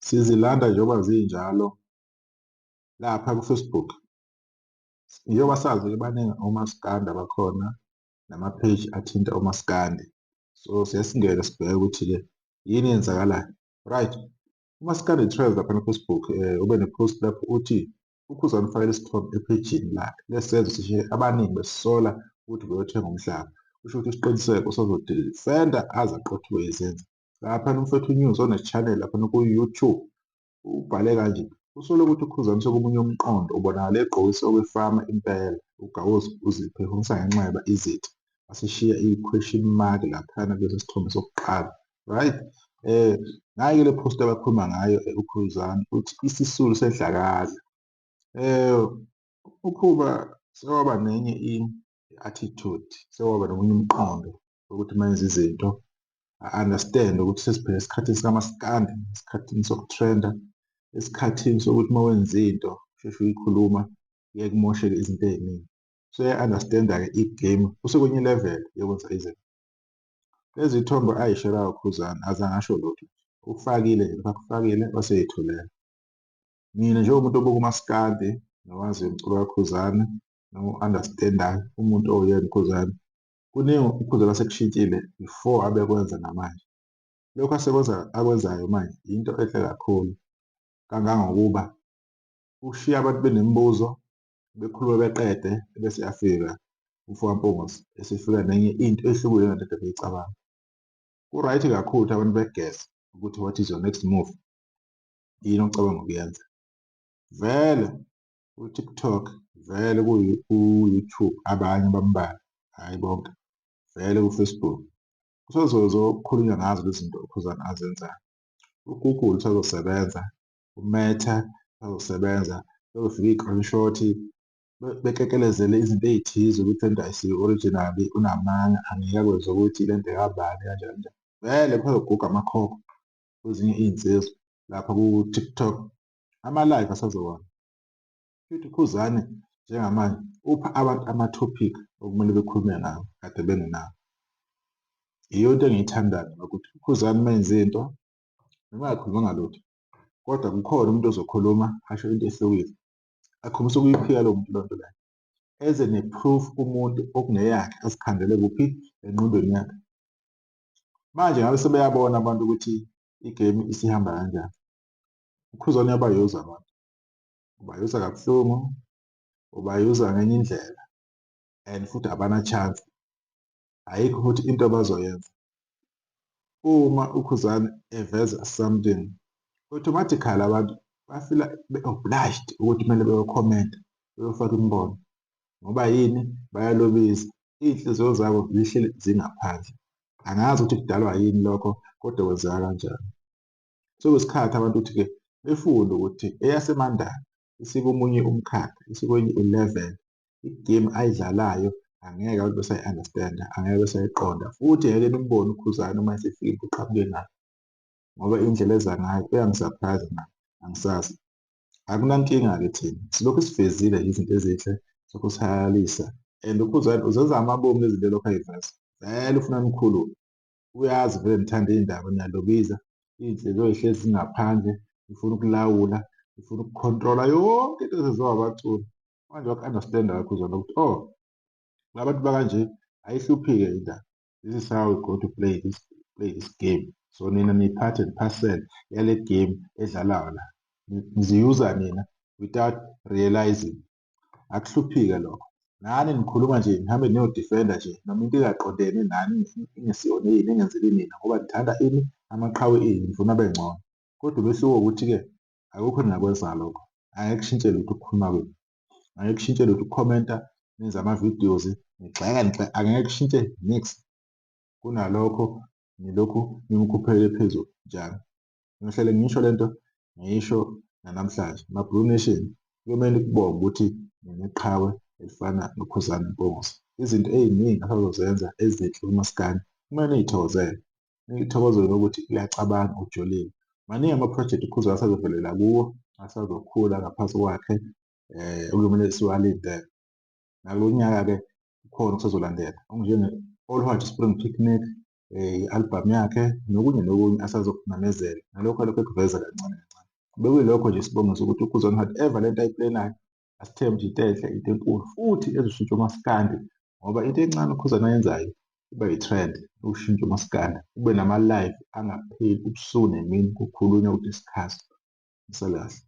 Sizilanda njengoba zinjalo lapha ku-Facebook. Njengoba sazi-ke baningi omaskandi abakhona nama-page athinta omaskandi. So siye singene sibheke ukuthi-ke yini eyenzakalayo. Right, uMaskandi Trends laphana ku-Facebook ube ne-post lapho uthi uKhuzani ufakele isithombe ephejini lakhe. Lesi senzo sishiye abaningi besola ukuthi ubeyothenga umhlaba. Kusho ukuthi uSiqiniseko usazodifenda aze aqothwe izenzo. Laphana umfethu News one-channel laphana ku-YouTube ubhale kanje: usola ukuthi uKhuzani usekomunye umqondo, ubonakala egqokise okwefama impela, uGawozi uziphefumulisa ngenxeba izithi, wasishiya i-question mark laphana kulesi sithombe sokuqala. Right, nayi-ke le post abakhuluma ngayo uKhuzani uthi isisulu sedlakaza. UKhuba sewaba nenye i-attitude, sewaba nomunye umqondo wokuthi uma enza izinto a-understand ukuthi sesiphila esikhathini sikamaskandi, esikhathini sokutrenda, esikhathini sokuthi uma wenza into usheshe uyikhuluma kuye kumosheke izinto ey'ningi. So uya-understand-a-ke i-game, usekwenye i-level yokwenza izinto. Lezi y'thombe ay'sherayo uKhuzani azange asho lutho, ukufakile nje lokhu akufakile wase ey'thulela. Mina njengomuntu obuka umaskandi nowaziyo umculo kaKhuzani no-understand-ayo umuntu owuyena uKhuzani, kuningi uKhuzani asekushintshile before abekwenza namanje. Lokhu asekwenza akwenzayo manje into enhle kakhulu kangangokuba ushiya abantu benemibuzo bekhulume beqede ebese eyafika umfoka Mpungose esefika nenye into ehlukile kunale nto ebeyicabanga. Ku-right kakhulu ukuthi abantu begeze ukuthi what is your next move, yini ocabanga ukuyenza. Vele ku-TikTok, vele ku-YouTube abanye bambalwa, hhayi bonke, vele ku-Facebook kusazokhulunywa ngazo lezi zinto uKhuzani azenzayo. UGoogle usazosebenza, uMeta usazosebenza, kuzofika iy'creenshot bekekelezele izinto ey'thize ukuthi lento ayisiyo original, unamanga, angeke akwenze ukuthi lento eyabani kanjani kanjani. Vele kusazoguga amakhokho kwezinye iy'nsizwa lapha ku-TikTok, ama-live asazowona. Futhi uKhuzani njengamanje upha abantu ama-topic okumele bekhulume ngawo kade bengenawo. Yiyo into engiyithandayo ngokuthi uKhuzani uma enze into noma engakhulumanga lutho kodwa kukhona umuntu ozokhuluma asho into ehlukile, akhombise ukuyiphika lowo muntu leyo nto leyo, eze ne-proof umuntu okungeyakhe azikhandele kuphi engqondweni yakhe. Manje ngabe sebeyabona abantu ukuthi igemu isihamba kanjani. UKhuzani uyabayuza abantu, ubayuza kabuhlungu, ubayuza ngenye indlela and futhi abana-chance, ayikho futhi into abazoyenza. Uma uKhuzani eveza something automatically abantu bafila be-obliged ukuthi kumele beyokhomenta, beyofaka imibono. Ngoba yini? Bayalobiza, iy'nhliziyo zabo zihleli zingaphandle. Angazi ukuthi kudalwa yini lokho kodwa kwenzeka kanjani. Sekuyisikhathi abantu ukuthi-ke befunde ukuthi eyaseMandana isikomunye umkhakha, isikwenye i-level. Igemu ayidlalayo angeke abantu besayi-understand-a, angeke besayiqonda futhi ngeke nimbone uKhuzani uma esefika uqhamuke ngaphi ngoba indlela eza ngayo uyangi-surprise-a mina, angisazi. Akunankinga-ke thina, silokhu sivezile izinto ezinhle, silokhu sihalalisa and uKhuzani uzenza ngamabomu lezi zinto elokhu ay'veza. Vele ufuna nikhulume, uyazi vele nithanda iy'ndaba niyalobiza, iy'nhliziyo y'hlezi zingaphandle, nifuna ukulawula, nifuna ukukhontrola yonke into ezenziwa abaculi. Manje waku-understand-a kakhuzana ukuthi oh, la bantu bakanje ayihluphike indaba. This is how we go to play this game. So nina niyi-part and parcel yale game edlalayo la. Niziyuza nina without realizing. Akuhluphike lokho. Nani nikhuluma nje nihambe niyo-defend-a nje noma into ingaqondene nani ingesiyona yini engenzeli nina ngoba nithanda ini amaqhawe enu nifuna abe ngcono. Kodwa umehluko ukuthi-ke akukho eningakwenza lokho. Angeke kushintshe lutho ukukhuluma kwenu. Angeke kushintshe lutho ukukhomenta nenze ama-videos nigxeka nigxeka angeke kushintshe niks. Kunalokho nilokhu nimkhuphele phezulu njalo. Ngiyohlale ngisho lento ngiyisho nanamhlanje. Ma-Blue Nation kuyomele nikubonge ukuthi nineqhawe elifana noKhuzani Mpungose. Izinto ey'ningi asazozenza ezinhle kumaskandi kumele niy'thokozele. Niy'thokozele ukuthi uyacabanga ujulile. Maningi ama-project uKhuzani asazovelela kuwo, asazokhula ngaphansi kwakhe okumele siwalindele. Nakulo nyaka-ke kukhona okusazolandela okunjenge-All White Spring Picnic, i-album yakhe nokunye nokunye asazokumemezela. Nalokhu alokhu ekuveza kancane kancane. Bekuyilokho nje sibonga ukuthi uKhuzani whatever lento ayiplanayo asithembe nje into enhle, into enkulu futhi ezoshintsha umaskandi ngoba into encane uKhuzani ayenzayo iba yi-trend ushintsha umaskandi kube nama-live angapheli ubusuku nemini kukhulunywa ku-discuss. Nisale kahle.